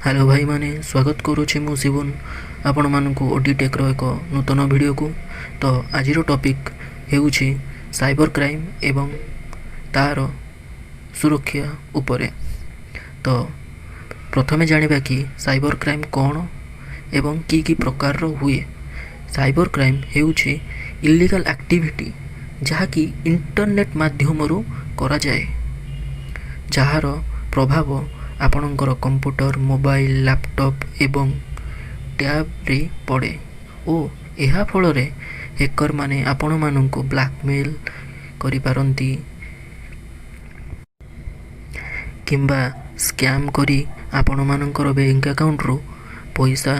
Hello ଭାଇମାନେ, ସ୍ୱାଗତ କରୁଛି ମୁଁ ଶିବୁନ ଆପଣମାନଙ୍କୁ ଓଡିଟେକ୍ର ଏକ ନୂତନ ଭିଡ଼ିଓକୁ। ତ ଆଜିର ଟପିକ୍ ହେଉଛି ସାଇବର କ୍ରାଇମ୍ ଏବଂ ତା'ର ସୁରକ୍ଷା ଉପରେ। ତ ପ୍ରଥମେ ଜାଣିବା କି ସାଇବର କ୍ରାଇମ୍ କ'ଣ ଏବଂ କି କି ପ୍ରକାରର ହୁଏ। ସାଇବର କ୍ରାଇମ୍ ହେଉଛି ଇଲିଗାଲ୍ ଆକ୍ଟିଭିଟି, ଯାହାକି ଇଣ୍ଟରନେଟ୍ ମାଧ୍ୟମରୁ କରାଯାଏ, ଯାହାର ପ୍ରଭାବ ଆପଣଙ୍କର କମ୍ପ୍ୟୁଟର, ମୋବାଇଲ, ଲାପଟପ୍ ଏବଂ ଟ୍ୟାବ୍ରେ ପଡ଼େ ଓ ଏହା ଫଳରେ ହ୍ୟାକରମାନେ ଆପଣମାନଙ୍କୁ ବ୍ଲାକମେଲ୍ କରିପାରନ୍ତି କିମ୍ବା ସ୍କାମ୍ କରି ଆପଣମାନଙ୍କର ବ୍ୟାଙ୍କ ଆକାଉଣ୍ଟରୁ ପଇସା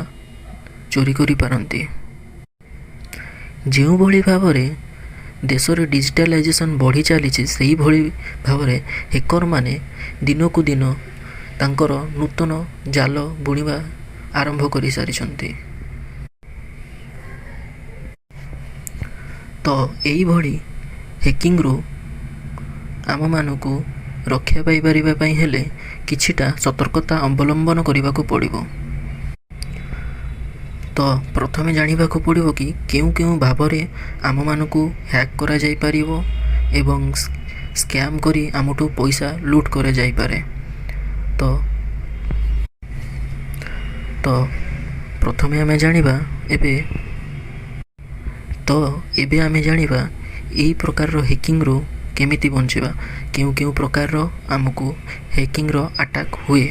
ଚୋରି କରିପାରନ୍ତି। ଯେଉଁଭଳି ଭାବରେ ଦେଶରେ ଡିଜିଟାଲାଇଜେସନ୍ ବଢ଼ି ଚାଲିଛି, ସେହିଭଳି ଭାବରେ ହ୍ୟାକରମାନେ ଦିନକୁ ଦିନ ତାଙ୍କର ନୂତନ ଜାଲ ବୁଣିବା ଆରମ୍ଭ କରିସାରିଛନ୍ତି। ତ ଏଇଭଳି ହ୍ୟାକିଂରୁ ଆମମାନଙ୍କୁ ରକ୍ଷା ପାଇପାରିବା ପାଇଁ ହେଲେ କିଛିଟା ସତର୍କତା ଅବଲମ୍ବନ କରିବାକୁ ପଡ଼ିବ। ତ ପ୍ରଥମେ ଜାଣିବାକୁ ପଡ଼ିବ କି କେଉଁ କେଉଁ ଭାବରେ ଆମମାନଙ୍କୁ ହ୍ୟାକ୍ କରାଯାଇପାରିବ ଏବଂ ସ୍କାମ୍ କରି ଆମଠୁ ପଇସା ଲୁଟ୍ କରାଯାଇପାରେ। ତ ପ୍ରଥମେ ଆମେ ଜାଣିବା ଏବେ ତ ଏବେ ଆମେ ଜାଣିବା ଏଇ ପ୍ରକାରର ହ୍ୟାକିଂରୁ କେମିତି ବଞ୍ଚିବା, କେଉଁ କେଉଁ ପ୍ରକାରର ଆମକୁ ହ୍ୟାକିଂର ଆଟାକ୍ ହୁଏ।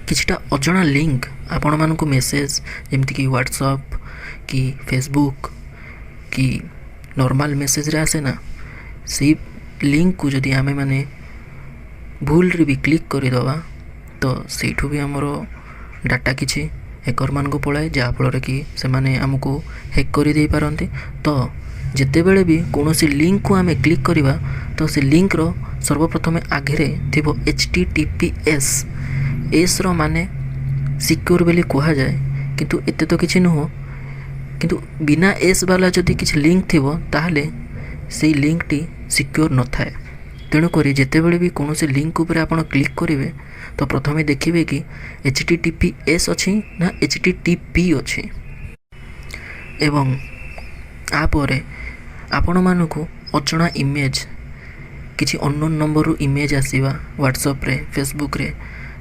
କିଛିଟା ଅଜଣା ଲିଙ୍କ ଆପଣମାନଙ୍କୁ ମେସେଜ୍, ଯେମିତିକି ହ୍ୱାଟ୍ସଅପ୍ କି ଫେସବୁକ୍ କି ନର୍ମାଲ୍ ମେସେଜରେ ଆସେ ନା, ସେଇ ଲିଙ୍କକୁ ଯଦି ଆମେମାନେ ଭୁଲରେ ବି କ୍ଲିକ୍ କରିଦେବା, ତ ସେଇଠୁ ବି ଆମର ଡାଟା କିଛି ହ୍ୟାକରମାନଙ୍କୁ ପଳାଏ, ଯାହାଫଳରେ କି ସେମାନେ ଆମକୁ ହ୍ୟାକ୍ କରିଦେଇପାରନ୍ତି। ତ ଯେତେବେଳେ ବି କୌଣସି ଲିଙ୍କକୁ ଆମେ କ୍ଲିକ୍ କରିବା, ତ ସେ ଲିଙ୍କର ସର୍ବପ୍ରଥମେ ଆଗରେ ଥିବ HTTPS। ଏସ୍ର ମାନେ ସିକ୍ୟୁର ବୋଲି କୁହାଯାଏ, କିନ୍ତୁ ଏତେ ତ କିଛି ନୁହଁ। କିନ୍ତୁ ବିନା ଏସ୍ ବାଲା ଯଦି କିଛି ଲିଙ୍କ ଥିବ, ତାହେଲେ ସେଇ ଲିଙ୍କଟି ସିକ୍ୟୁର ନଥାଏ। ତେଣୁକରି ଯେତେବେଳେ ବି କୌଣସି ଲିଙ୍କ ଉପରେ ଆପଣ କ୍ଲିକ୍ କରିବେ, ତ ପ୍ରଥମେ ଦେଖିବେ କି HTTPS ଅଛି ନା HTTP ଅଛି। ଏବଂ ୟାପରେ ଆପଣମାନଙ୍କୁ ଅଜଣା ଇମେଜ୍, କିଛି ଅନନୋନ୍ ନମ୍ବରରୁ ଇମେଜ୍ ଆସିବା ହ୍ୱାଟ୍ସଆପ୍ରେ, ଫେସବୁକ୍ରେ,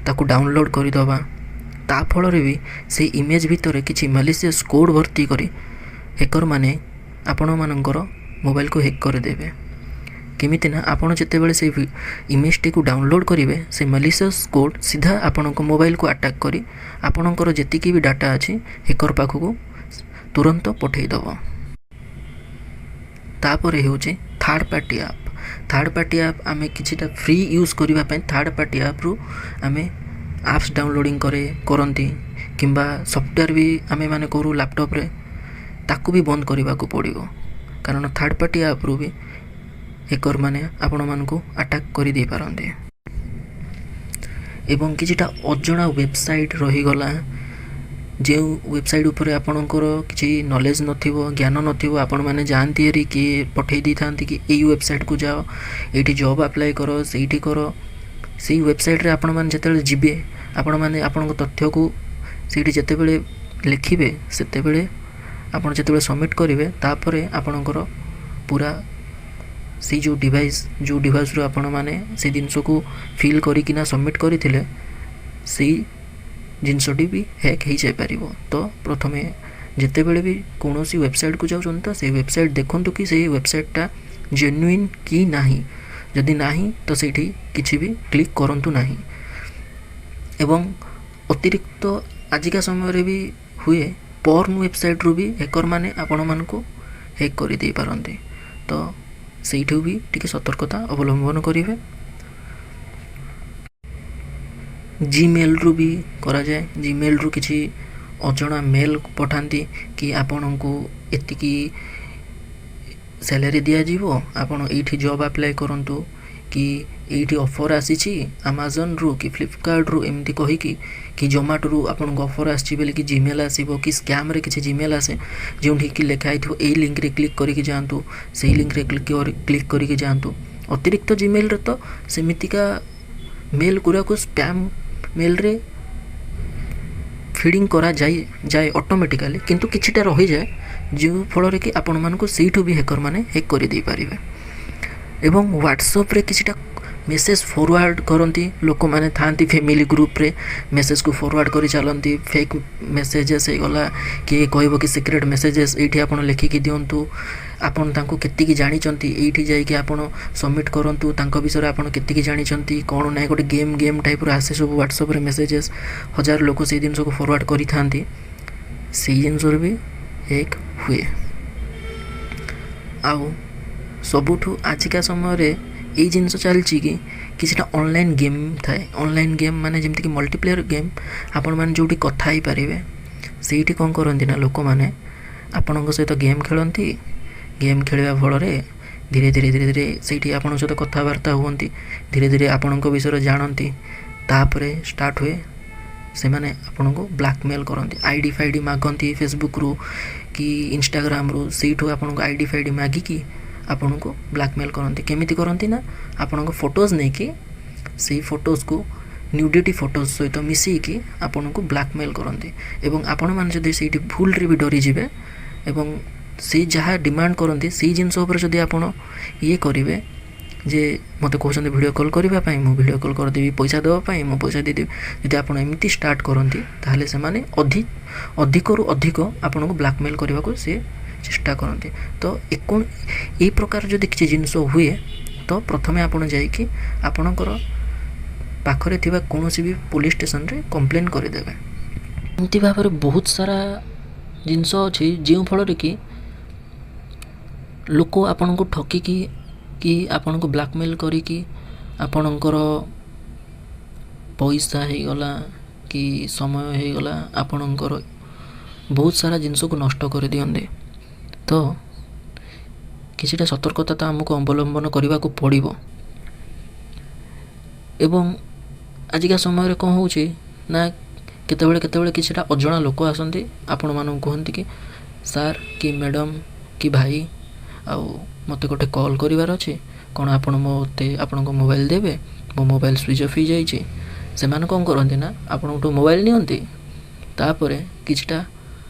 ତାକୁ ଡାଉନଲୋଡ଼୍ କରିଦେବା, ତା ଫଳରେ ବି ସେଇ ଇମେଜ୍ ଭିତରେ କିଛି ମାଲିସିୟସ୍ କୋଡ଼୍ ଭର୍ତ୍ତି କରି ହ୍ୟାକରମାନେ ଆପଣମାନଙ୍କର ମୋବାଇଲକୁ ହ୍ୟାକ୍ କରିଦେବେ। କେମିତି ନା ଆପଣ ଯେତେବେଳେ ସେଇ ଇମେଜଟିକୁ ଡାଉନଲୋଡ଼୍ କରିବେ, ସେ ମାଲିସିୟସ୍ କୋଡ଼୍ ସିଧା ଆପଣଙ୍କ ମୋବାଇଲକୁ ଆଟାକ୍ କରି ଆପଣଙ୍କର ଯେତିକି ବି ଡାଟା ଅଛି, ହ୍ୟାକର ପାଖକୁ ତୁରନ୍ତ ପଠାଇଦେବ। ତାପରେ ହେଉଛି third party app. Third party app, ଆମେ କିଛିଟା ଫ୍ରି ୟୁଜ୍ କରିବା ପାଇଁ ଥାର୍ଡ଼ ପାର୍ଟି ଆପ୍ରୁ ଆମେ ଆପ୍ସ ଡାଉନଲୋଡ଼ିଂ କରନ୍ତି କିମ୍ବା ସଫ୍ଟୱେର୍ ବି ଆମେମାନେ କରୁ ଲାପଟପ୍ରେ, ତାକୁ ବି ବନ୍ଦ କରିବାକୁ ପଡ଼ିବ। କାରଣ ଥାର୍ଡ଼ ପାର୍ଟି ଆପ୍ରୁ ବି ହ୍ୟାକରମାନେ ଆପଣମାନଙ୍କୁ ଆଟାକ୍ କରିଦେଇପାରନ୍ତି। ଏବଂ କିଛିଟା ଅଜଣା ୱେବସାଇଟ୍ ରହିଗଲା, ଯେଉଁ ୱେବସାଇଟ୍ ଉପରେ ଆପଣଙ୍କର କିଛି ନଲେଜ୍ ନଥିବ, ଜ୍ଞାନ ନଥିବ, ଆପଣମାନେ ଯାଆନ୍ତି ହେରି, କିଏ ପଠାଇ ଦେଇଥାନ୍ତି କି ଏଇ ୱେବସାଇଟ୍କୁ ଯାଅ, ଏଇଠି ଜବ୍ ଆପ୍ଲାଏ କର, ସେଇଠି କର। ସେଇ ୱେବସାଇଟ୍ରେ ଆପଣମାନେ ଯେତେବେଳେ ଯିବେ, ଆପଣମାନେ ଆପଣଙ୍କ ତଥ୍ୟକୁ ସେଇଠି ଯେତେବେଳେ ଲେଖିବେ, ସେତେବେଳେ ଆପଣ ଯେତେବେଳେ ସବମିଟ୍ କରିବେ, ତାପରେ ଆପଣଙ୍କର ପୁରା ସେଇ ଯେଉଁ ଡିଭାଇସ୍, ଯେଉଁ ଡିଭାଇସ୍ରୁ ଆପଣମାନେ ସେଇ ଜିନିଷକୁ ଫିଲ୍ କରିକିନା ସବମିଟ୍ କରିଥିଲେ, ସେଇ ଜିନିଷଟି ବି ହ୍ୟାକ୍ ହେଇଯାଇପାରିବ। ତ ପ୍ରଥମେ ଯେତେବେଳେ ବି କୌଣସି ୱେବସାଇଟ୍କୁ ଯାଉଛନ୍ତି, ତ ସେଇ ୱେବସାଇଟ୍ ଦେଖନ୍ତୁ କି ସେଇ ୱେବସାଇଟ୍ଟା ଜେନୁଇନ୍ କି ନାହିଁ। ଯଦି ନାହିଁ, ତ ସେଇଠି କିଛି ବି କ୍ଲିକ୍ କରନ୍ତୁ ନାହିଁ। ଏବଂ ଅତିରିକ୍ତ ଆଜିକା ସମୟରେ ବି ହୁଏ, ପର୍ନ ୱେବସାଇଟ୍ରୁ ବି ହ୍ୟାକରମାନେ ଆପଣମାନଙ୍କୁ ହ୍ୟାକ୍ କରିଦେଇପାରନ୍ତି। ତ ସେଇଠୁ ବି ଟିକେ ସତର୍କତା ଅବଲମ୍ବନ କରିବେ। ଜିମେଲ୍ରୁ ବି କରାଯାଏ। ଜିମେଲ୍ରୁ କିଛି ଅଜଣା ମେଲ୍ ପଠାନ୍ତି କି ଆପଣଙ୍କୁ ଏତିକି ସ୍ୟାଲେରୀ ଦିଆଯିବ, ଆପଣ ଏଇଠି ଜବ୍ ଆପ୍ଲାଏ କରନ୍ତୁ, କି ଏଇଠି ଅଫର୍ ଆସିଛି ଆମାଜନରୁ କି ଫ୍ଲିପକାର୍ଟରୁ, ଏମିତି କହିକି, କି ଜୋମାଟୋରୁ ଆପଣଙ୍କୁ ଅଫର୍ ଆସିଛି ବୋଲିକି ଜିମେଲ୍ ଆସିବ, କି ସ୍କାମ୍ରେ କିଛି ଜିମେଲ୍ ଆସେ, ଯେଉଁଠିକି ଲେଖା ହେଇଥିବ ଏଇ ଲିଙ୍କରେ କ୍ଲିକ୍ କରିକି ଯାଆନ୍ତୁ, ସେଇ ଲିଙ୍କରେ କ୍ଲିକ୍ କରିକି ଯାଆନ୍ତୁ। ଅତିରିକ୍ତ ଜିମେଲ୍ରେ ତ ସେମିତିକା ମେଲ୍ ଗୁଡ଼ାକୁ ସ୍ପାମ୍ ମେଲ୍ରେ ଫିଡ଼ିଂ କରାଯାଇ ଯାଏ ଅଟୋମେଟିକାଲି, କିନ୍ତୁ କିଛିଟା ରହିଯାଏ, ଯେଉଁ ଫଳରେ କି ଆପଣମାନଙ୍କୁ ସେଇଠୁ ବି ହ୍ୟାକର୍ମାନେ ହ୍ୟାକ୍ କରିଦେଇପାରିବେ। ଏବଂ ହ୍ୱାଟ୍ସଆପ୍ରେ କିଛିଟା ମେସେଜ୍ ଫରୱାର୍ଡ଼ କରନ୍ତି ଲୋକମାନେ ଥାଆନ୍ତି, ଫ୍ୟାମିଲି ଗ୍ରୁପ୍ରେ ମେସେଜ୍କୁ ଫରୱାର୍ଡ଼ କରି ଚାଲନ୍ତି। ଫେକ୍ ମେସେଜେସ୍ ହେଇଗଲା, କିଏ କହିବ କି ସିକ୍ରେଟ୍ ମେସେଜେସ୍ ଏଇଠି ଆପଣ ଲେଖିକି ଦିଅନ୍ତୁ, ଆପଣ ତାଙ୍କୁ କେତିକି ଜାଣିଛନ୍ତି, ଏଇଠି ଯାଇକି ଆପଣ ସବମିଟ୍ କରନ୍ତୁ, ତାଙ୍କ ବିଷୟରେ ଆପଣ କେତିକି ଜାଣିଛନ୍ତି କ'ଣ ନାହିଁ। ଗୋଟେ ଗେମ୍ ଗେମ୍ ଟାଇପ୍ର ଆସେ ସବୁ ହ୍ୱାଟ୍ସଆପ୍ରେ ମେସେଜେସ୍, ହଜାର ଲୋକ ସେଇ ଜିନିଷକୁ ଫରୱାର୍ଡ଼ କରିଥାନ୍ତି, ସେଇ ଜିନିଷରୁ ବି ହ୍ୟାକ୍ ହୁଏ। ଆଉ ସବୁଠୁ ଆଜିକା ସମୟରେ ଏଇ ଜିନିଷ ଚାଲିଛି କି କିଛିଟା ଅନଲାଇନ୍ ଗେମ୍ ଥାଏ। ଅନଲାଇନ୍ ଗେମ୍ ମାନେ ଯେମିତିକି ମଲ୍ଟିପ୍ଲେୟର୍ ଗେମ୍, ଆପଣମାନେ ଯେଉଁଠି କଥା ହେଇପାରିବେ, ସେଇଠି କ'ଣ କରନ୍ତି ନା ଲୋକମାନେ ଆପଣଙ୍କ ସହିତ ଗେମ୍ ଖେଳନ୍ତି। ଗେମ୍ ଖେଳିବା ଫଳରେ ଧୀରେ ଧୀରେ ଧୀରେ ଧୀରେ ସେଇଠି ଆପଣଙ୍କ ସହିତ କଥାବାର୍ତ୍ତା ହୁଅନ୍ତି, ଧୀରେ ଧୀରେ ଆପଣଙ୍କ ବିଷୟରେ ଜାଣନ୍ତି। ତାପରେ ଷ୍ଟାର୍ଟ ହୁଏ, ସେମାନେ ଆପଣଙ୍କୁ ବ୍ଲାକମେଲ୍ କରନ୍ତି, ଆଇଡ଼ି ଫାଇଡ଼ି ମାଗନ୍ତି ଫେସବୁକ୍ରୁ କି ଇନଷ୍ଟାଗ୍ରାମରୁ। ସେଇଠୁ ଆପଣଙ୍କୁ ଆଇଡ଼ି ଫାଇଡ଼ି ମାଗିକି ଆପଣଙ୍କୁ ବ୍ଲାକମେଲ୍ କରନ୍ତି। କେମିତି କରନ୍ତି ନା ଆପଣଙ୍କ ଫଟୋଜ୍ ନେଇକି ସେଇ ଫଟୋଜ୍କୁ ନ୍ୟୁଡ଼ିଟି ଫଟୋଜ୍ ସହିତ ମିଶେଇକି ଆପଣଙ୍କୁ ବ୍ଲାକମେଲ୍ କରନ୍ତି। ଏବଂ ଆପଣମାନେ ଯଦି ସେଇଠି ଭୁଲରେ ବି ଡରିଯିବେ ଏବଂ ସେଇ ଯାହା ଡିମାଣ୍ଡ କରନ୍ତି ସେଇ ଜିନିଷ ଉପରେ ଯଦି ଆପଣ ଇଏ କରିବେ ଯେ ମୋତେ କହୁଛନ୍ତି ଭିଡ଼ିଓ କଲ୍ କରିବା ପାଇଁ, ମୁଁ ଭିଡ଼ିଓ କଲ୍ କରିଦେବି, ପଇସା ଦେବା ପାଇଁ ମୁଁ ପଇସା ଦେଇଦେବି, ଯଦି ଆପଣ ଏମିତି ଷ୍ଟାର୍ଟ କରନ୍ତି, ତାହେଲେ ସେମାନେ ଅଧିକରୁ ଅଧିକ ଆପଣଙ୍କୁ ବ୍ଲାକମେଲ୍ କରିବାକୁ ସିଏ ଚେଷ୍ଟା କରନ୍ତି। ତ ଏଇ ପ୍ରକାର ଯଦି କିଛି ଜିନିଷ ହୁଏ, ତ ପ୍ରଥମେ ଆପଣ ଯାଇକି ଆପଣଙ୍କର ପାଖରେ ଥିବା କୌଣସି ବି ପୋଲିସ୍ ଷ୍ଟେସନରେ କମ୍ପ୍ଲେନ୍ କରିଦେବେ। ଏମିତି ଭାବରେ ବହୁତ ସାରା ଜିନିଷ ଅଛି, ଯେଉଁ ଫଳରେ କି ଲୋକ ଆପଣଙ୍କୁ ଠକିକି କି ଆପଣଙ୍କୁ ବ୍ଲାକମେଲ୍ କରିକି ଆପଣଙ୍କର ପଇସା ହେଇଗଲା କି ସମୟ ହେଇଗଲା, ଆପଣଙ୍କର ବହୁତ ସାରା ଜିନିଷକୁ ନଷ୍ଟ କରିଦିଅନ୍ତି। ତ କିଛିଟା ସତର୍କତା ତ ଆମକୁ ଅବଲମ୍ବନ କରିବାକୁ ପଡ଼ିବ। ଏବଂ ଆଜିକା ସମୟରେ କ'ଣ ହେଉଛି ନା କେତେବେଳେ କେତେବେଳେ କିଛିଟା ଅଜଣା ଲୋକ ଆସନ୍ତି, ଆପଣମାନଙ୍କୁ କୁହନ୍ତି କି ସାର୍ କି ମ୍ୟାଡ଼ାମ୍ କି ଭାଇ, ଆଉ ମୋତେ ଗୋଟେ କଲ୍ କରିବାର ଅଛି, କ'ଣ ଆପଣ ମୋତେ ଆପଣଙ୍କ ମୋବାଇଲ୍ ଦେବେ? ମୋ ମୋବାଇଲ୍ ସୁଇଚ୍ ଅଫ୍ ହେଇଯାଇଛି। ସେମାନେ କ'ଣ କରନ୍ତି ନା ଆପଣଙ୍କଠୁ ମୋବାଇଲ୍ ନିଅନ୍ତି, ତାପରେ କିଛିଟା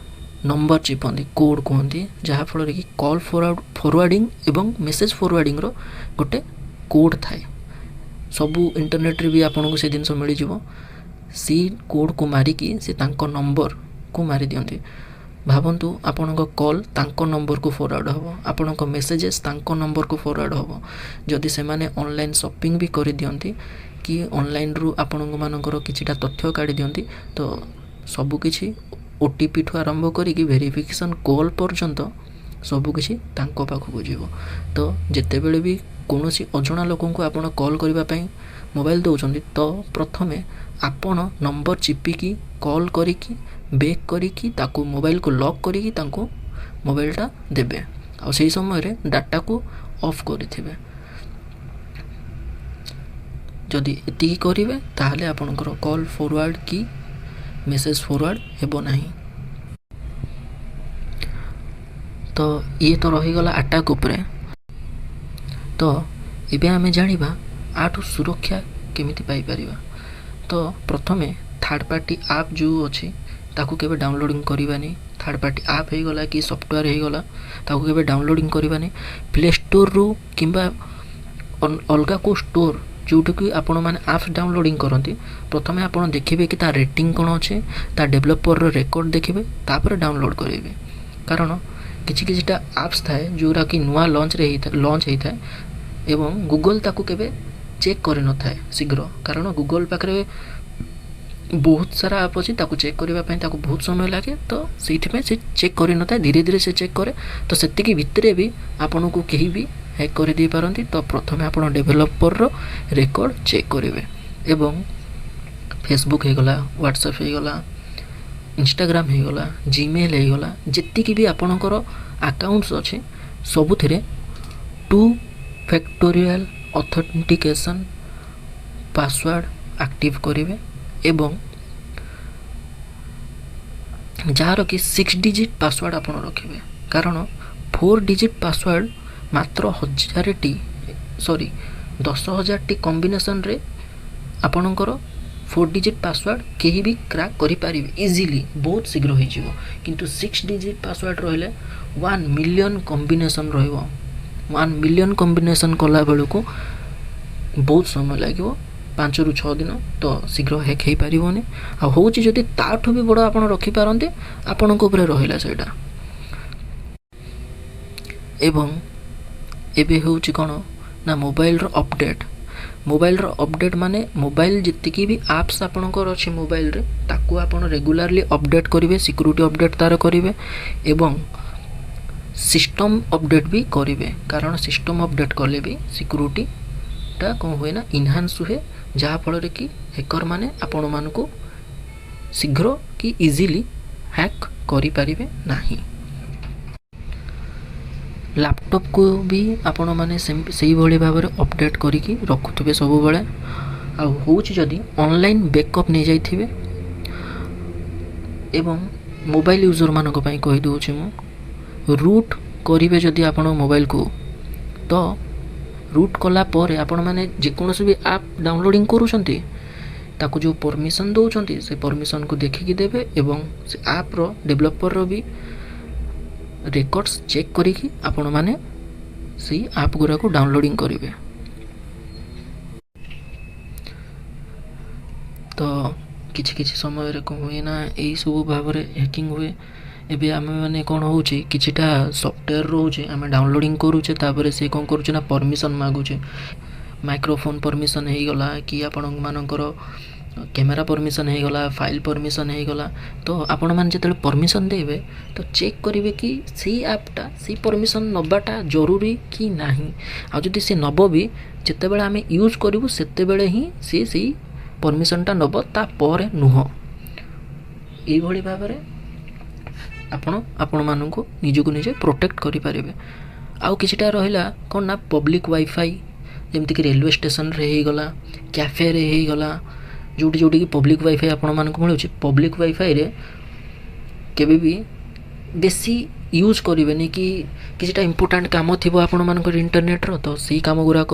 ନମ୍ବର ଚିପନ୍ତି, କୋଡ଼୍ କୁହନ୍ତି, ଯାହାଫଳରେ କି କଲ୍ ଫରୱାର୍ଡ଼ିଂ ଏବଂ ମେସେଜ୍ ଫରୱାର୍ଡ଼ିଂର ଗୋଟେ କୋଡ଼୍ ଥାଏ। ସବୁ ଇଣ୍ଟରନେଟ୍ରେ ବି ଆପଣଙ୍କୁ ସେ ଜିନିଷ ମିଳିଯିବ। ସେଇ କୋଡ଼୍କୁ ମାରିକି ସେ ତାଙ୍କ ନମ୍ବରକୁ ମାରି ଦିଅନ୍ତି। ଭାବନ୍ତୁ, ଆପଣଙ୍କ କଲ୍ ତାଙ୍କ ନମ୍ବରକୁ ଫରୱାର୍ଡ଼ ହେବ, ଆପଣଙ୍କ ମେସେଜେସ୍ ତାଙ୍କ ନମ୍ବରକୁ ଫରୱାର୍ଡ଼ ହେବ। ଯଦି ସେମାନେ ଅନଲାଇନ୍ ସପିଂ ବି କରିଦିଅନ୍ତି କି ଅନଲାଇନ୍ରୁ ଆପଣଙ୍କ ମାନଙ୍କର କିଛିଟା ତଥ୍ୟ କାଢ଼ି ଦିଅନ୍ତି, ତ ସବୁକିଛି ଓଟିପିଠୁ ଆରମ୍ଭ କରିକି ଭେରିଫିକେସନ୍ କଲ୍ ପର୍ଯ୍ୟନ୍ତ ସବୁକିଛି ତାଙ୍କ ପାଖକୁ ଯିବ। ତ ଯେତେବେଳେ ବି କୌଣସି ଅଜଣା ଲୋକଙ୍କୁ ଆପଣ କଲ୍ କରିବା ପାଇଁ ମୋବାଇଲ୍ ଦେଉଛନ୍ତି, ତ ପ୍ରଥମେ ଆପଣ ନମ୍ବର ଚିପିକି କଲ୍ କରିକି ବେକ୍ କରିକି ତାକୁ ମୋବାଇଲକୁ ଲକ୍ କରିକି ତାଙ୍କୁ ମୋବାଇଲଟା ଦେବେ ଆଉ ସେଇ ସମୟରେ ଡାଟାକୁ ଅଫ୍ କରିଥିବେ। ଯଦି ଏତିକି କରିବେ, ତାହେଲେ ଆପଣଙ୍କର କଲ୍ ଫରୱାର୍ଡ଼ କି ମେସେଜ୍ ଫରୱାର୍ଡ଼ ହେବ ନାହିଁ। ତ ଇଏ ତ ରହିଗଲା ଆଟାକ୍ ଉପରେ। ତ ଏବେ ଆମେ ଜାଣିବା ୟାଠୁ ସୁରକ୍ଷା କେମିତି ପାଇପାରିବା। ତ ପ୍ରଥମେ ଥାର୍ଡ଼ ପାର୍ଟି ଆପ୍ ଯେଉଁ ଅଛି, ତାକୁ କେବେ ଡାଉନଲୋଡ଼ିଂ କରିବାନି। ଥାର୍ଡ଼ ପାର୍ଟି ଆପ୍ ହେଇଗଲା କି ସଫ୍ଟୱେର୍ ହେଇଗଲା, ତାକୁ କେବେ ଡାଉନଲୋଡ଼ିଂ କରିବାନି। ପ୍ଲେ ଷ୍ଟୋରରୁ କିମ୍ବା ଅଲଗା କେଉଁ ଷ୍ଟୋର୍ ଯେଉଁଠିକି ଆପଣମାନେ ଆପ୍ସ ଡାଉନଲୋଡ଼ିଂ କରନ୍ତି, ପ୍ରଥମେ ଆପଣ ଦେଖିବେ କି ତା ରେଟିଂ କ'ଣ ଅଛି, ତା ଡେଭଲପର୍ର ରେକର୍ଡ଼ ଦେଖିବେ, ତାପରେ ଡାଉନଲୋଡ଼୍ କରିବେ। କାରଣ କିଛି କିଛିଟା ଆପ୍ସ ଥାଏ ଯେଉଁଗୁଡ଼ା କି ନୂଆ ଲଞ୍ଚରେ ହେଇଥାଏ, ଲଞ୍ଚ ହେଇଥାଏ ଏବଂ ଗୁଗଲ୍ ତାକୁ କେବେ ଚେକ୍ କରିନଥାଏ ଶୀଘ୍ର। କାରଣ ଗୁଗଲ୍ ପାଖରେ ବହୁତ ସାରା ଆପ୍ ଅଛି, ତାକୁ ଚେକ୍ କରିବା ପାଇଁ ତାକୁ ବହୁତ ସମୟ ଲାଗେ। ତ ସେଇଥିପାଇଁ ସେ ଚେକ୍ କରିନଥାଏ, ଧୀରେ ଧୀରେ ସେ ଚେକ୍ କରେ। ତ ସେତିକି ଭିତରେ ବି ଆପଣଙ୍କୁ କେହି ବି ହ୍ୟାକ୍ କରିଦେଇପାରନ୍ତି। ତ ପ୍ରଥମେ ଆପଣ ଡେଭଲପର୍ର ରେକର୍ଡ଼ ଚେକ୍ କରିବେ। ଏବଂ ଫେସବୁକ୍ ହେଇଗଲା, ହ୍ୱାଟ୍ସଆପ୍ ହେଇଗଲା, ଇନଷ୍ଟାଗ୍ରାମ ହେଇଗଲା, ଜିମେଲ୍ ହେଇଗଲା, ଯେତିକି ବି ଆପଣଙ୍କର ଆକାଉଣ୍ଟସ୍ ଅଛି, ସବୁଥିରେ two factorial authentication password active କରିବେ ଏବଂ ଯାହାର କି ସିକ୍ସ ଡିଜିଟ୍ ପାସୱାର୍ଡ଼ ଆପଣ ରଖିବେ। କାରଣ ଫୋର୍ ଡିଜିଟ୍ ପାସୱାର୍ଡ଼ ମାତ୍ର ହଜାରଟି, ସରି, 10,000ଟି କମ୍ବିନେସନ୍ରେ ଆପଣଙ୍କର 4 ଡିଜିଟ୍ ପାସୱାର୍ଡ଼ କେହି ବି କ୍ରାକ୍ କରିପାରିବେ ଇଜିଲି, ବହୁତ ଶୀଘ୍ର ହେଇଯିବ। କିନ୍ତୁ 6 ଡିଜିଟ୍ ପାସୱାର୍ଡ଼ ରହିଲେ 1 ମିଲିୟନ୍ କମ୍ବିନେସନ୍ ରହିବ। 1 ମିଲିୟନ୍ କମ୍ବିନେସନ୍ କଲା ବେଳକୁ ବହୁତ ସମୟ ଲାଗିବ, 5ରୁ 6 ଦିନ, ତ ଶୀଘ୍ର ହ୍ୟାକ୍ ହେଇପାରିବନି। ଆଉ ହେଉଛି ଯଦି ତାଠୁ ବି ବଡ଼ ଆପଣ ରଖିପାରନ୍ତି, ଆପଣଙ୍କ ଉପରେ ରହିଲା ସେଇଟା। ଏବଂ ଏବେ ହେଉଛି କ'ଣ ନା ମୋବାଇଲର ଅପଡ଼େଟ୍। ମୋବାଇଲର ଅପଡ଼େଟ୍ ମାନେ ମୋବାଇଲ ଯେତିକି ବି ଆପ୍ସ ଆପଣଙ୍କର ଅଛି ମୋବାଇଲରେ, ତାକୁ ଆପଣ ରେଗୁଲାରଲି ଅପଡ଼େଟ୍ କରିବେ, ସିକ୍ୟୁରିଟି ଅପଡ଼େଟ୍ ତା'ର କରିବେ ଏବଂ ସିଷ୍ଟମ୍ ଅପଡ଼େଟ୍ ବି କରିବେ। କାରଣ ସିଷ୍ଟମ୍ ଅପଡ଼େଟ୍ କଲେ ବି ସିକ୍ୟୁରିଟିଟା କ'ଣ ହୁଏ ନା ଇନହାନ୍ସ ହୁଏ, ଯାହାଫଳରେ କି ହ୍ୟାକର୍ ମାନେ ଆପଣମାନଙ୍କୁ ଶୀଘ୍ର କି ଇଜିଲି ହ୍ୟାକ୍ କରିପାରିବେ ନାହିଁ। ଲାପଟପ୍କୁ ବି ଆପଣମାନେ ସେଇଭଳି ଭାବରେ ଅପଡ଼େଟ୍ କରିକି ରଖୁଥିବେ ସବୁବେଳେ। ଆଉ ହେଉଛି ଯଦି ଅନଲାଇନ୍ ବ୍ୟାକଅପ୍ ନେଇଯାଇଥିବେ। ଏବଂ ମୋବାଇଲ ୟୁଜର୍ମାନଙ୍କ ପାଇଁ କହିଦେଉଛି ମୁଁ, ରୁଟ୍ କରିବେ ଯଦି ଆପଣ ମୋବାଇଲକୁ, ତ ରୁଟ୍ କଲା ପରେ ଆପଣମାନେ ଯେକୌଣସି ବି ଆପ୍ ଡାଉନଲୋଡ଼ିଂ କରୁଛନ୍ତି, ତାକୁ ଯେଉଁ ପରମିସନ୍ ଦେଉଛନ୍ତି, ସେ ପରମିସନ୍କୁ ଦେଖିକି ଦେବେ ଏବଂ ସେ ଆପ୍ର ଡେଭଲପର୍ର ବି ରେକର୍ଡ଼ସ୍ ଚେକ୍ କରିକି ଆପଣମାନେ ସେଇ ଆପ୍ ଗୁଡ଼ାକୁ ଡାଉନଲୋଡ଼ିଂ କରିବେ। ତ କିଛି କିଛି ସମୟରେ କ'ଣ ହୁଏ ନା ଏଇସବୁ ଭାବରେ ହ୍ୟାକିଂ ହୁଏ। ଏବେ ଆମେମାନେ କ'ଣ ହେଉଛି, କିଛିଟା ସଫ୍ଟୱେର୍ ରହୁଛି, ଆମେ ଡାଉନଲୋଡ଼ିଂ କରୁଛେ, ତାପରେ ସେ କ'ଣ କରୁଛି ନା ପରମିସନ୍ ମାଗୁଛେ। ମାଇକ୍ରୋଫୋନ୍ ପରମିସନ୍ ହେଇଗଲା କି ଆପଣମାନଙ୍କର କ୍ୟାମେରା ପରମିସନ୍ ହେଇଗଲା, ଫାଇଲ୍ ପରମିସନ୍ ହେଇଗଲା। ତ ଆପଣମାନେ ଯେତେବେଳେ ପରମିସନ୍ ଦେବେ, ତ ଚେକ୍ କରିବେ କି ସେଇ ଆପ୍ଟା ସେଇ ପରମିସନ୍ ନେବାଟା ଜରୁରୀ କି ନାହିଁ। ଆଉ ଯଦି ସେ ନେବ ବି, ଯେତେବେଳେ ଆମେ ୟୁଜ୍ କରିବୁ ସେତେବେଳେ ହିଁ ସେ ସେଇ ପରମିସନ୍ଟା ନେବ, ତାପରେ ନୁହଁ। ଏଇଭଳି ଭାବରେ ଆପଣ ଆପଣମାନଙ୍କୁ ନିଜକୁ ନିଜେ ପ୍ରୋଟେକ୍ଟ କରିପାରିବେ। ଆଉ କିଛିଟା ରହିଲା କ'ଣ ନା ପବ୍ଲିକ୍ ୱାଇଫାଇ, ଯେମିତିକି ରେଲୱେ ଷ୍ଟେସନରେ ହେଇଗଲା, କ୍ୟାଫେରେ ହେଇଗଲା, ଯେଉଁଠି ଯେଉଁଠିକି ପବ୍ଲିକ୍ ୱାଇଫାଇ ଆପଣମାନଙ୍କୁ ମିଳୁଛି, ପବ୍ଲିକ୍ ୱାଇଫାଇରେ କେବେ ବି ବେଶୀ ୟୁଜ୍ କରିବେନି। କି କିଛିଟା ଇମ୍ପୋର୍ଟାଣ୍ଟ କାମ ଥିବ ଆପଣମାନଙ୍କର ଇଣ୍ଟରନେଟ୍ର, ତ ସେଇ କାମ ଗୁଡ଼ାକ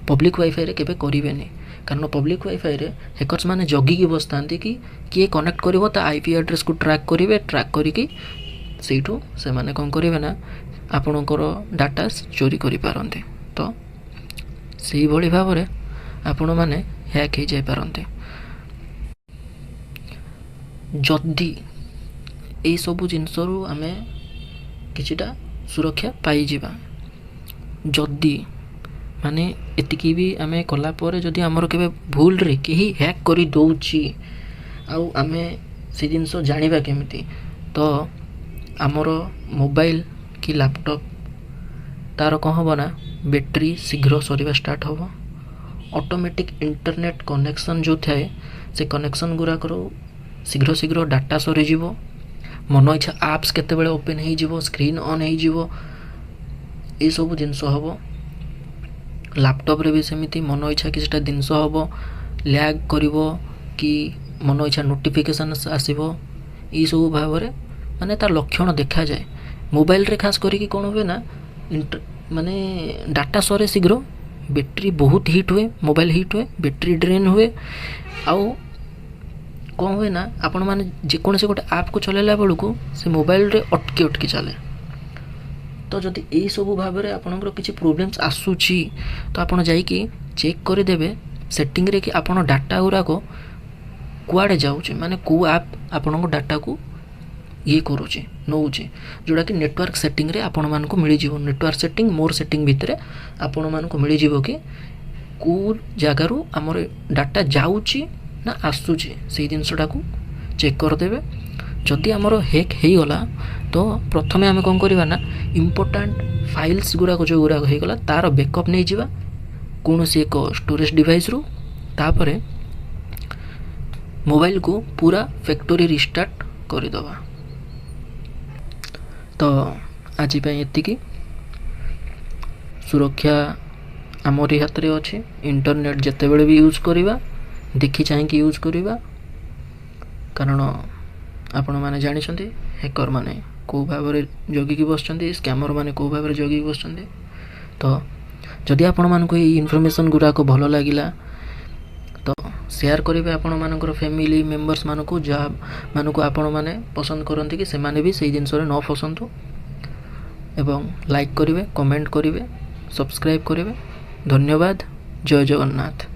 ପବ୍ଲିକ୍ ୱାଇଫାଇରେ କେବେ କରିବେନି। କାରଣ ପବ୍ଲିକ୍ ୱାଇଫାଇରେ ହ୍ୟାକର୍ସ ମାନେ ଜଗିକି ବସିଥାନ୍ତି କି କିଏ କନେକ୍ଟ କରିବ, ତା IP ଆଡ୍ରେସ୍କୁ ଟ୍ରାକ୍ କରିବେ। ଟ୍ରାକ୍ କରିକି ସେଇଠୁ ସେମାନେ କ'ଣ କରିବେ ନା ଆପଣଙ୍କର ଡାଟା ଚୋରି କରିପାରନ୍ତି। ତ ସେଇଭଳି ଭାବରେ ଆପଣମାନେ ହ୍ୟାକ୍ ହେଇଯାଇପାରନ୍ତି। ଯଦି ଏଇସବୁ ଜିନିଷରୁ ଆମେ କିଛିଟା ସୁରକ୍ଷା ପାଇଯିବା, ଯଦି ମାନେ ଏତିକି ବି ଆମେ କଲା ପରେ ଯଦି ଆମର କେବେ ଭୁଲରେ କେହି ହ୍ୟାକ୍ କରିଦେଉଛି, ଆଉ ଆମେ ସେ ଜିନିଷ ଜାଣିବା କେମିତି? ତ ଆମର ମୋବାଇଲ କି ଲାପଟପ୍ ତା'ର କ'ଣ ହେବ ନା ବ୍ୟାଟେରୀ ଶୀଘ୍ର ସରିବା ଷ୍ଟାର୍ଟ ହେବ। ଅଟୋମେଟିକ୍ ଇଣ୍ଟରନେଟ୍ କନେକ୍ସନ୍ ଯେଉଁ ଥାଏ, ସେ କନେକ୍ସନ୍ ଗୁଡ଼ାକରୁ ଶୀଘ୍ର ଶୀଘ୍ର ଡାଟା ସରିଯିବ। ମନ ଇଚ୍ଛା ଆପ୍ସ କେତେବେଳେ ଓପେନ୍ ହେଇଯିବ, ସ୍କ୍ରିନ୍ ଅନ୍ ହେଇଯିବ, ଏସବୁ ଜିନିଷ ହେବ। ଲାପଟପ୍ରେ ବି ସେମିତି ମନ ଇଚ୍ଛା କିଛିଟା ଜିନିଷ ହେବ, ଲ୍ୟାଗ୍ କରିବ କି ମନ ଇଚ୍ଛା ନୋଟିଫିକେସନ୍ ଆସିବ। ଏଇସବୁ ଭାବରେ ମାନେ ତା ଲକ୍ଷଣ ଦେଖାଯାଏ। ମୋବାଇଲରେ ଖାସ କରିକି କ'ଣ ହୁଏ ନା ମାନେ ଡାଟା ସରେ ଶୀଘ୍ର, ବ୍ୟାଟେରୀ ବହୁତ ହିଟ୍ ହୁଏ, ମୋବାଇଲ ହିଟ୍ ହୁଏ, ବ୍ୟାଟେରୀ ଡ୍ରେନ୍ ହୁଏ। ଆଉ କ'ଣ ହୁଏ ନା ଆପଣମାନେ ଯେକୌଣସି ଗୋଟେ ଆପ୍କୁ ଚଲାଇଲା ବେଳକୁ ସେ ମୋବାଇଲରେ ଅଟକି ଅଟକି ଚାଲେ। ତ ଯଦି ଏଇସବୁ ଭାବରେ ଆପଣଙ୍କର କିଛି ପ୍ରୋବ୍ଲେମ୍ସ ଆସୁଛି, ତ ଆପଣ ଯାଇକି ଚେକ୍ କରିଦେବେ ସେଟିଂରେ କି ଆପଣ ଡାଟା ଗୁଡ଼ାକ କୁଆଡ଼େ ଯାଉଛି, ମାନେ କେଉଁ ଆପ୍ ଆପଣଙ୍କ ଡାଟାକୁ ଇଏ କରୁଛି, ନେଉଛି, ଯେଉଁଟାକି ନେଟୱାର୍କ ସେଟିଂରେ ଆପଣମାନଙ୍କୁ ମିଳିଯିବ। ନେଟୱାର୍କ ସେଟିଂ, ମୋର୍ ସେଟିଂ ଭିତରେ ଆପଣମାନଙ୍କୁ ମିଳିଯିବ କି କେଉଁ ଜାଗାରୁ ଆମର ଡାଟା ଯାଉଛି ନା ଆସୁଛି, ସେଇ ଜିନିଷଟାକୁ ଚେକ୍ କରିଦେବେ। ଯଦି ଆମର ହ୍ୟାକ୍ ହେଇଗଲା, ତ ପ୍ରଥମେ ଆମେ କ'ଣ କରିବା ନା ଇମ୍ପୋର୍ଟାଣ୍ଟ ଫାଇଲ୍ସ ଗୁଡ଼ାକ ଯେଉଁଗୁଡ଼ାକ ହେଇଗଲା, ତା'ର ବ୍ୟାକଅପ୍ ନେଇଯିବା କୌଣସି ଏକ ଷ୍ଟୋରେଜ୍ ଡିଭାଇସ୍ରୁ। ତାପରେ ମୋବାଇଲକୁ ପୁରା ଫ୍ୟାକ୍ଟୋରୀ ରିଷ୍ଟାର୍ଟ କରିଦେବା। ତ ଆଜି ପାଇଁ ଏତିକି। ସୁରକ୍ଷା ଆମରି ହାତରେ ଅଛି। ଇଣ୍ଟରନେଟ୍ ଯେତେବେଳେ ବି ୟୁଜ୍ କରିବା, ଦେଖି ଚାହିଁକି ୟୁଜ୍ କରିବା, କାରଣ ଆପଣମାନେ ଜାଣିଛନ୍ତି ହ୍ୟାକର୍ ମାନେ କେଉଁ ଭାବରେ ଜଗିକି ବସିଛନ୍ତି, ସ୍କାମର୍ ମାନେ କେଉଁ ଭାବରେ ଜଗିକି ବସିଛନ୍ତି। ତ ଯଦି ଆପଣମାନଙ୍କୁ ଏଇ ଇନଫର୍ମେସନ୍ ଗୁଡ଼ାକ ଭଲ ଲାଗିଲା, ତ ସେୟାର କରିବେ ଆପଣମାନଙ୍କର ଫ୍ୟାମିଲି ମେମ୍ବର୍ସମାନଙ୍କୁ, ଯାହା ମାନଙ୍କୁ ଆପଣମାନେ ପସନ୍ଦ କରନ୍ତି କି ସେମାନେ ବି ସେଇ ଜିନିଷରେ ନ ଫସନ୍ତୁ। ଏବଂ ଲାଇକ୍ କରିବେ, କମେଣ୍ଟ କରିବେ, ସବସ୍କ୍ରାଇବ୍ କରିବେ। ଧନ୍ୟବାଦ। ଜୟ ଜଗନ୍ନାଥ।